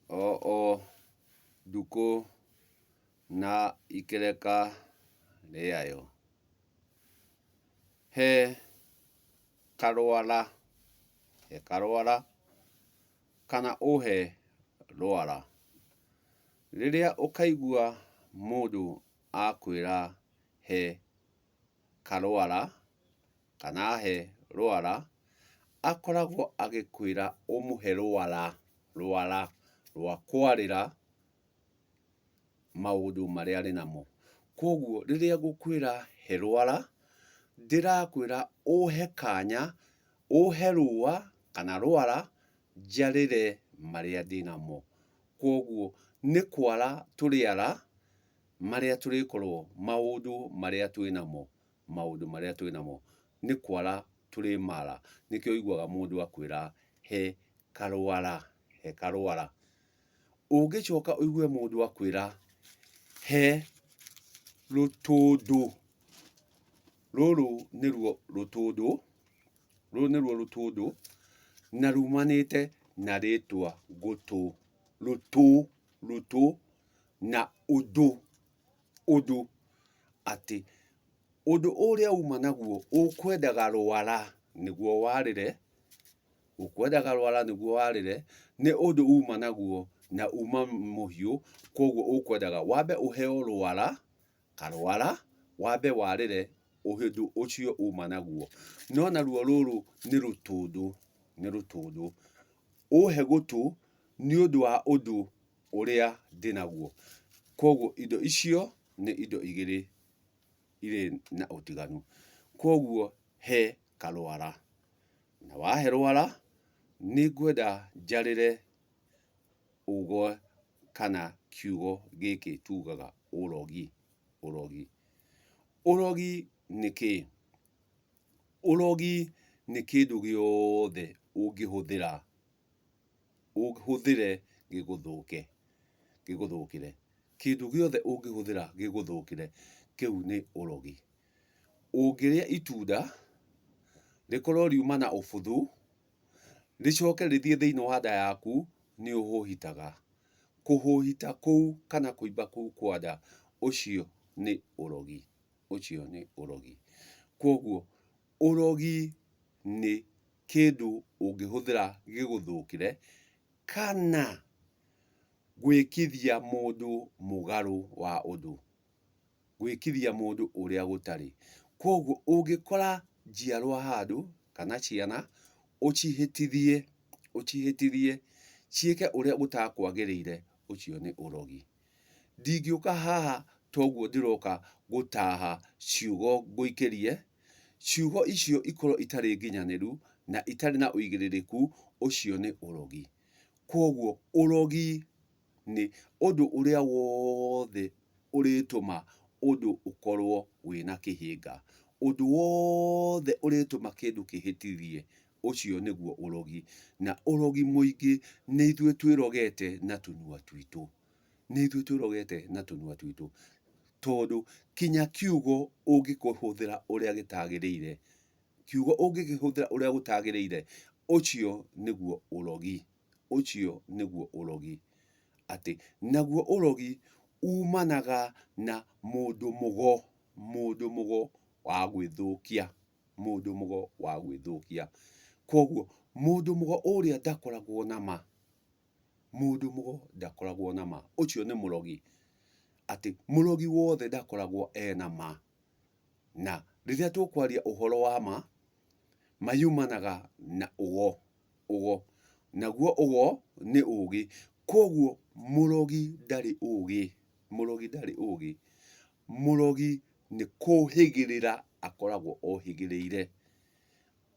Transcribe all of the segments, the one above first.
O ndukũ na ikereka rĩayo. He karwara, he karwara kana ũhe rwara. Rĩrĩa ũkaigua mũndũ akwĩra he karwara kana he rwara, akoragwo agĩkwĩra ũmũhe rwara, rwara rwa kwarĩra maũndũ marĩa arĩ namo. Kwoguo rĩrĩa ngũkwĩra he rwara, ndĩrakwĩra ũhe kanya, ũhe rũa kana rwara njarĩre marĩa ndĩnamo. Kwoguo nĩ kwara tũrĩara marĩa tũrĩkorwo, maũndũ marĩa twĩnamo, maũndũ marĩa twĩnamo nĩ kwara tũrĩmara. Nĩkĩo ũiguaga mũndũ akwĩra he karwara, he karwara. Ũngĩcoka ũigue mũndũ akwĩra he rũtũndũ, rũrũ nĩruo rũtũndũ, rũrũ nĩruo rũtũndũ, na rumanĩte na rĩtwa gũtũ, rũtũ, rũtũ na ũndũ, ũndũ, atĩ ũndũ ũrĩa uma naguo ũkwendaga rwara nĩguo warĩre, Ũkwendaga rwara nĩguo warĩre, nĩ ũndũ uma naguo na uma mũhiũ, kwoguo ũkwendaga wambe ũheo rwara, karwara, wambe warĩre ũndũ ũcio uma naguo. No naruo rũrũ nĩ rũtũndũ, nĩ rũtũndũ. Ũhe gũtũ nĩ ũndũ wa ũndũ ũrĩa ndĩnaguo. Kwoguo indo icio nĩ indo igĩrĩ irĩ na ũtiganu. Kwoguo he karwara. Na wahe rwara, nĩngwenda njarĩre ugo kana kiugo gĩkĩ tugaga ũrogi, ũrogi. Ũrogi nĩ kĩĩ? Ũrogi nĩ kĩndũ gĩothe ũngĩhũthĩra, ũhũthĩre gĩgũthũke, gĩgũthũkĩre. Kĩndũ gĩothe ũngĩhũthĩra gĩgũthũkĩre, kĩu nĩ ũrogi. Ũngĩrĩa itunda, rĩkorwo riuma na ũbuthu, rĩcoke rĩthiĩ thĩinĩ wa nda yaku, nĩ ũhũhitaga. Kũhũhita kũu kana kũimba kũu kwa nda, ũcio nĩ ũrogi, ũcio nĩ ũrogi. Kwoguo ũrogi nĩ kĩndũ ũngĩhũthĩra gĩgũthũkĩre, kana gwĩkithia mũndũ mũgarũ wa ũndũ. Gwĩkithia mũndũ ũrĩa gũtarĩ. Kwoguo ũngĩkora njiarwa handũ kana ciana ũcihĩtithie, ũcihĩtithie ciĩke ũrĩa gũtakwagĩrĩire, ũcio nĩ ũrogi. Ndingĩũka haha toguo ndĩroka gũtaha ciugo ngũikĩrie, ciugo icio ikorwo itarĩ nginyanĩru na itarĩ na ũigĩrĩrĩku, ũcio nĩ ũrogi. Kwoguo ũrogi nĩ ũndũ ũrĩa wothe ũrĩtũma ũndũ ũkorwo wĩna kĩhĩnga. Ũndũ wothe ũrĩtũma kĩndũ kĩhĩtithie, ũcio nĩguo ũrogi. Na ũrogi mũingĩ nĩ ithuĩ twĩrogete na tũnua twitũ. Nĩ ithuĩ twĩrogete na tũnua twitũ. Tondũ kinya kiugo ũngĩkĩhũthĩra ũrĩa gĩtagĩrĩire, kiugo ũngĩkĩhũthĩra ũrĩa gũtagĩrĩire, ũcio nĩguo ũrogi. Ũcio nĩguo ũrogi. Atĩ, naguo ũrogi umanaga na mũndũ mũgo, mũndũ mũgo wa gwĩthũkia, mũndũ mũgo wa gwĩthũkia. Kwoguo mũndũ mũgo ũrĩa ndakoragwo na ma, mũndũ mũgo ndakoragwo na ma, ũcio nĩ mũrogi. Atĩ mũrogi wothe ndakoragwo ena ma. Na rĩrĩa tũkwaria ũhoro wa ma, ma yumanaga na ũgo, ũgo. Naguo ũgo nĩ ũgĩ. Kwoguo mũrogi ndarĩ ũgĩ, mũrogi ndarĩ ũgĩ. Mũrogi nĩ kũhĩgĩrĩra akoragwo ohĩgĩrĩire.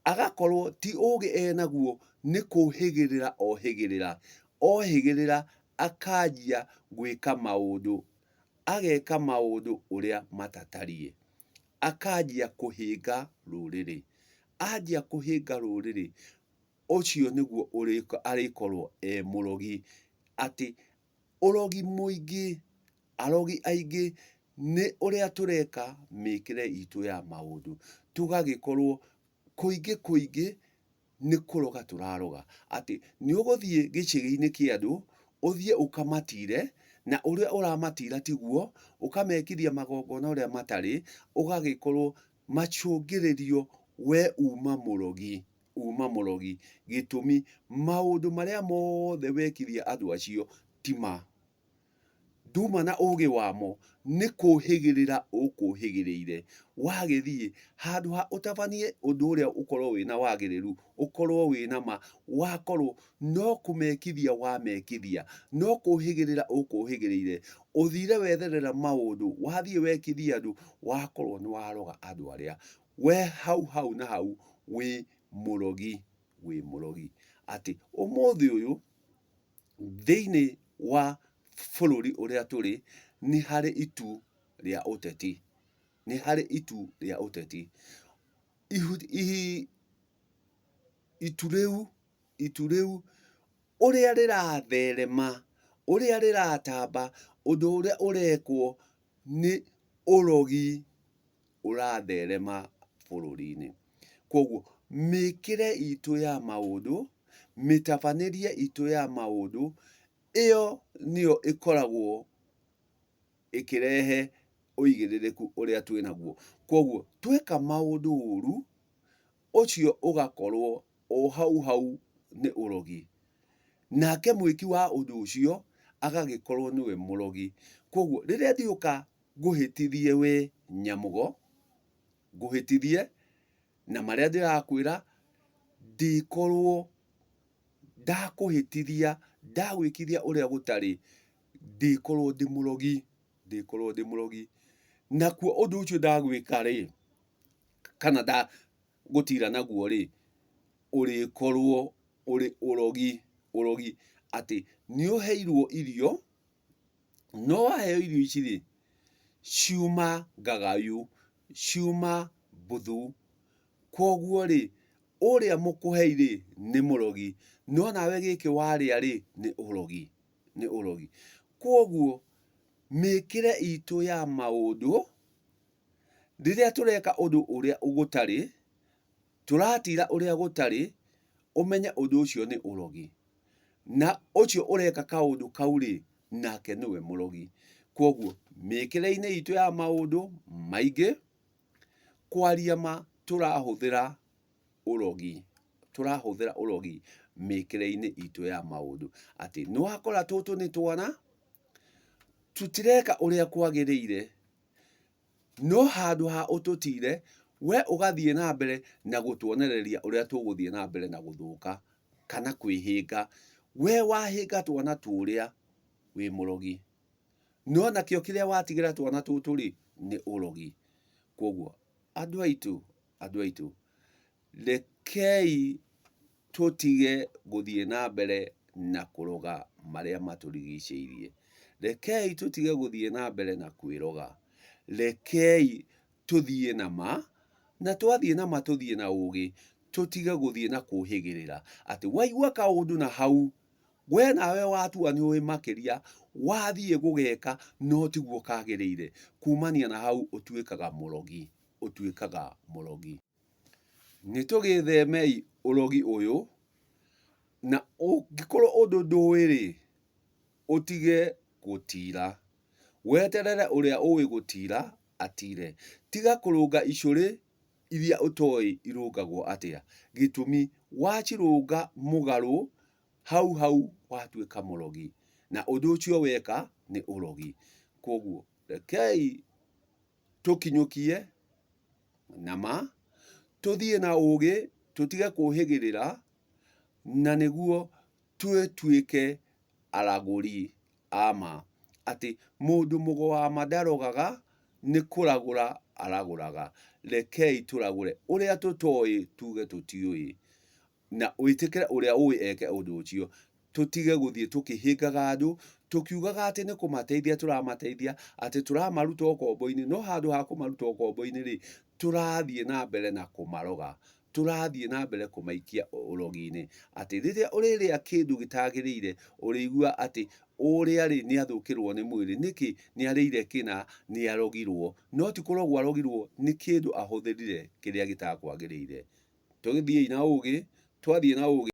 Agakorwo ti ũgĩ enaguo, nĩ kũhĩgĩrĩra ohĩgĩrĩra. Ohĩgĩrĩra akanjia gwĩka maũndũ, ageka maũndũ ũrĩa matatariĩ. Akanjia kũhĩnga rũrĩrĩ. Anjia kũhĩnga rũrĩrĩ, ũcio nĩguo arĩkorwo e mũrogi. Atĩ ũrogi mũingĩ, arogi aingĩ nĩ ũrĩa tũreka mĩkĩre itũ ya maũndũ. Tũgagĩkorwo kũingĩ kũingĩ nĩ kũroga tũraroga. Atĩ nĩ ũgũthiĩ gĩcĩgĩ-inĩ kĩa andũ, Ũthiĩ ũkamatire, na ũrĩa ũramatira tiguo, ũkamekithia magongona ũrĩa matarĩ, ũgagĩkorwo macũngĩrĩrio we uma mũrogi, uma mũrogi. Gĩtũmi, maũndũ marĩa mothe wekithia andũ acio ti ma. Nduma na ũgĩ wamo nĩ kũhĩgĩrĩra ũkũhĩgĩrĩire. Wagĩthiĩ handũ ha ũtabanie ũndũ ũrĩa ũkorwo wĩna wagĩrĩru, ũkorwo wĩna ma, wakorwo no kũmekithia wamekithia, no kũhĩgĩrĩra ũkũhĩgĩrĩire. Ũthire wetherera maũndũ, wathiĩ wekithia andũ, wakorwo nĩ waroga andũ arĩa. We hau hau na hau wĩ mũrogi, wĩ mũrogi. Atĩ ũmũthĩ ũyũ thĩinĩ wa bũrũri ũrĩa tũrĩ, nĩ harĩ itu rĩa ũteti, nĩ harĩ itu rĩa ũteti. Itu rĩu, itu rĩu ũrĩa rĩratherema, ũrĩa rĩratamba, ũndũ ũrĩa ũrekwo nĩ ũrogi ũratherema bũrũri-inĩ. Kwoguo mĩkĩre itũ ya maũndũ, mĩtabanĩrie itũ ya maũndũ, ĩyo nĩyo ĩkoragwo ĩkĩrehe ũigĩrĩrĩku ũrĩa twĩ naguo. Kwoguo tweka maũndũ ũru, ũcio ũgakorwo o hau hau nĩ ũrogi. Nake mwĩki wa ũndũ ũcio agagĩkorwo nĩwe mũrogi. Kwoguo rĩrĩa ndĩũka ngũhĩtithie we nyamũgo, ngũhĩtithie na marĩa ndĩrakwĩra, ndĩkorwo ndakũhĩtithia, ndagwĩkithia ũrĩa gũtarĩ, ndĩkorwo ndĩ mũrogi, ndĩkorwo ndĩ mũrogi. Nakuo ũndũ ũcio ndagwĩka rĩ, kana ndagũtira naguo rĩ, ũrĩkorwo ũrĩ ũrogi, ũrogi atĩ nĩ ũheirwo irio, no waheo irio ici rĩ, ciuma ngagayu, ciuma mbuthu. Kwoguo rĩ, ũrĩa mũkũhei rĩ, nĩ mũrogi, no nawe gĩkĩ warĩa rĩ, nĩ ũrogi, nĩ ũrogi. Kwoguo mĩkĩre itũ ya maũndũ, rĩrĩa tũreka ũndũ ũrĩa gũtarĩ, tũratira ũrĩa gũtarĩ, ũmenye ũndũ ũcio nĩ ũrogi. Na ũcio ũreka kaũndũ kau rĩ, nake nĩwe mũrogi. Kwoguo mĩkĩre-inĩ itũ ya maũndũ maingĩ, kwaria ma tũrahũthĩra ũrogi, tũrahũthĩra ũrogi mĩkĩre-inĩ itũ ya maũndũ. Atĩ nĩ wakora tũtũ nĩ twana, tũtireka ũrĩa kwagĩrĩire, No handũ ha ũtũtiire, wee ũgathiĩ na mbere na gũtuonereria ũrĩa tũgũthiĩ na mbere na gũthũka kana kwĩhĩnga. Wee wahĩnga twana tũrĩa, wĩ mũrogi. No nakĩo kĩrĩa watigĩra twana tũtũ-rĩ, nĩ ũrogi. Kwoguo andũ aitũ, andũ aitũ, rekei tũtige gũthiĩ na mbere na kũroga marĩa matũrigicĩirie. Rekei tũtige gũthiĩ na mbere na kwĩroga. Rekei tũthiĩ na ma, na twathiĩ na ma tũthiĩ na ũgĩ, tũtige gũthiĩ na kũhĩgĩrĩra. Atĩ waigua kaũndũ na hau, we nawe watua nĩ ũĩ makĩria, wathiĩ gũgeka no tiguo kagĩrĩire, kumania na hau ũtuĩkaga mũrogi, ũtuĩkaga mũrogi. Nĩ tũgĩthemei ũrogi ũyũ, na ũngĩkorwo ũndũ ndũĩ-rĩ, ũtige gũtira. Weterere ũrĩa ũĩ gũtira atire. Tiga kũrũnga icũrĩ iria ũtoĩ irũngagwo atĩa. Gĩtũmi, wacirũnga mũgarũ, hau hau watuĩka mũrogi. Na ũndũ ũcio weka nĩ ũrogi. Kwoguo rekei tũkinyũkie na ma, tũthiĩ na ũgĩ, tũtige kũhĩgĩrĩra, na nĩguo tũtuĩke aragũri a ma. Atĩ mũndũ mũgo wa ma ndarogaga, nĩ kũragũra aragũraga. Rekei tũragũre ũrĩa tũtoĩ tuge tũtiũĩ. na wĩtĩkĩre ũrĩa ũĩ eke ũndũ ũcio. Tũtige gũthiĩ tũkĩhĩngaga andũ, tũkiugaga atĩ nĩ kũmateithia tũramateithia, atĩ tũramaruta ũkombo-inĩ, no handũ ha kũmaruta ũkombo-inĩ rĩ, tũrathiĩ na mbere na kũmaroga, tũrathiĩ na mbere kũmaikia ũrogi-inĩ. Atĩ rĩrĩa ũrĩrĩa kĩndũ gĩtagĩrĩire, ũrĩigua atĩ ũrĩa rĩ, nĩ athũkĩrwo nĩ mwĩrĩ. Nĩkĩ? Nĩ arĩire kĩna, nĩ arogirwo. No ti kũrogwo arogirwo, nĩ kĩndũ ahũthĩrire kĩrĩa gĩtakwagĩrĩire. Tũgĩthiĩi na ũgĩ, twathiĩ na ũgĩ.